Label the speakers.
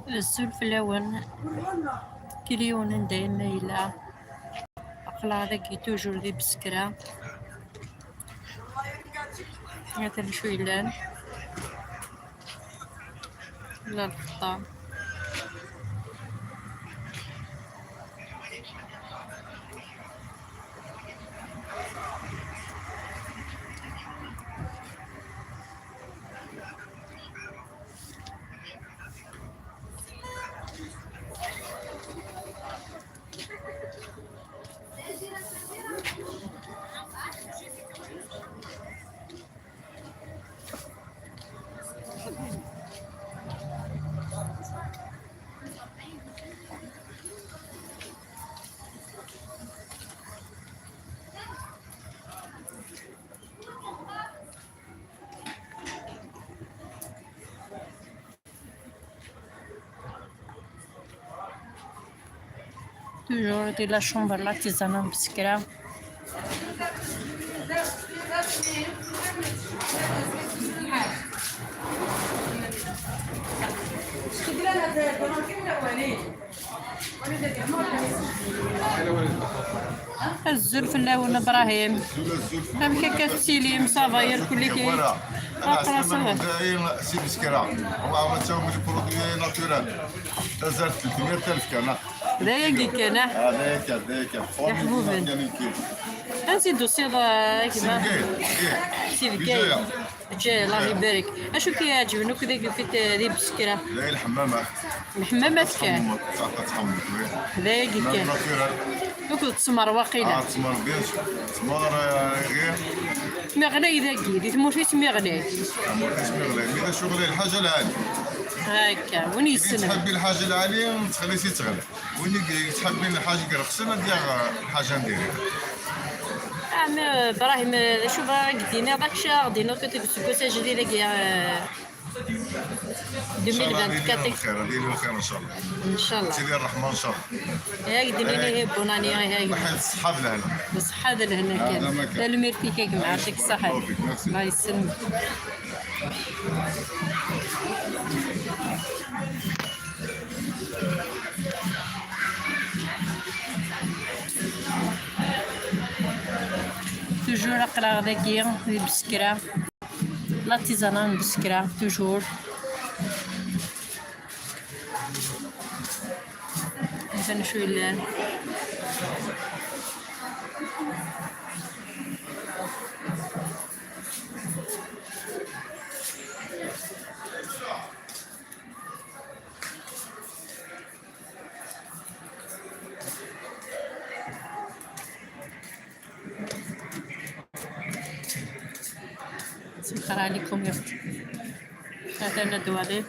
Speaker 1: الزول في اللون كليون دايما إلا أقلع ذاك توجور دي بسكرة هذا شو يلان لا الخطا. toujours de la chambre l'artisanat بسكرة. الزول في اللون ابراهيم هم كتسيليم ça va يا الكل كي
Speaker 2: انا سي بسكرة هو عملت من produits naturels تزال 300,000 كان.
Speaker 1: لا يا كان.
Speaker 2: هذا كان هذا كان.
Speaker 1: يا حبوبين. نزيدو صيغة كيما سي بكاي جاي الله يبارك. اشو كيعجبني كذا في دي بسكرة؟
Speaker 2: لا الحمامات.
Speaker 1: الحمامات كان. لا يا كان. دوك التمر واقيلا.
Speaker 2: التمر bien sûr. التمر غير.
Speaker 1: مي غلاي ذاكي دي تمورتي مي غلاي.
Speaker 2: تمورتي مي غلاي mais شو غلاي الحاجة العالية.
Speaker 1: هكا وين يسنى.
Speaker 2: تحبي الحاجة العالية تخلي تغلى، وين تحبي الحاجة رخصنا ديال الحاجة نديرها.
Speaker 1: عم ابراهيم شوف قدينا داك الشهر دينا كنت كنت جديدة كي 2024.
Speaker 2: خير ديري الخير ان شاء الله.
Speaker 1: ان شاء الله.
Speaker 2: سيدي الرحمن ان شاء الله.
Speaker 1: ياك ديري bonne année هاك.
Speaker 2: بحال الصحة لهنا.
Speaker 1: الصحة لهنا كان. لا الميرتي كيك معاك الصحة. الله يسلمك. toujours اقرا ذاكي دي بسكرة l'artisanat بسكرة toujours. مثلا شو اللي سمخر عليكم يا اختي. هذا ندوالي.